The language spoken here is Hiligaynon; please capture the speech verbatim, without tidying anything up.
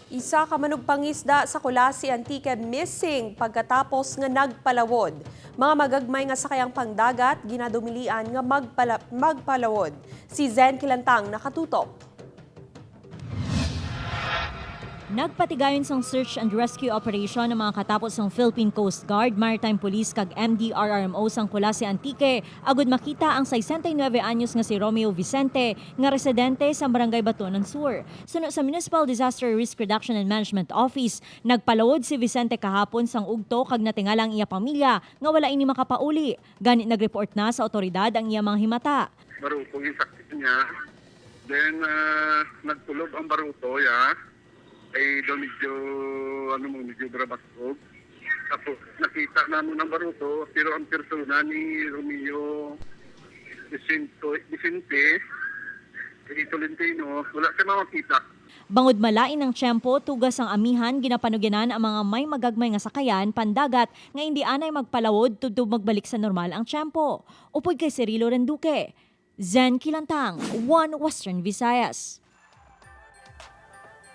Isa ka manugpangisda sa Culasi, Antique missing pagkatapos nga nagpalawod. Mga magagmay nga sakayang pangdagat ginadumilian nga magpala-, magpalawod. Si Zen Kilantang nakatutok. Nagpatigayon sang search and rescue operation ang mga katapos sang Philippine Coast Guard, Maritime Police kag M D R R M O sang Culasi, Antique agud makita ang sesenta y nuebe anyos nga si Romeo Vicente nga residente sa Barangay Batuanan Sur. Suno sa Municipal Disaster Risk Reduction and Management Office, nagpalawod si Vicente kahapon sang ugto kag natingala ang iya pamilya nga wala ini makapauli. Gani nag-report na sa awtoridad ang iya mga himata. Baruto yung sakit niya. Then, ah, nagtulob ang baruto, ya. Ay, daw medyo, ano mo, medyo brabasog. Tapos, nakita namin ang baruto, pero ang persona ni Romeo Vicente, Vicente, ni Tolentino, wala siya makita. Bangod malain ang tiyempo, tugas ang amihan, ginapanugyanan ang mga may magagmay nga sakayan pandagat nga indi anay magpalawod tubtob magbalik sa normal ang tiyempo. Upod kay Cirilo Renduque, Zen Kilantang, One Western Visayas.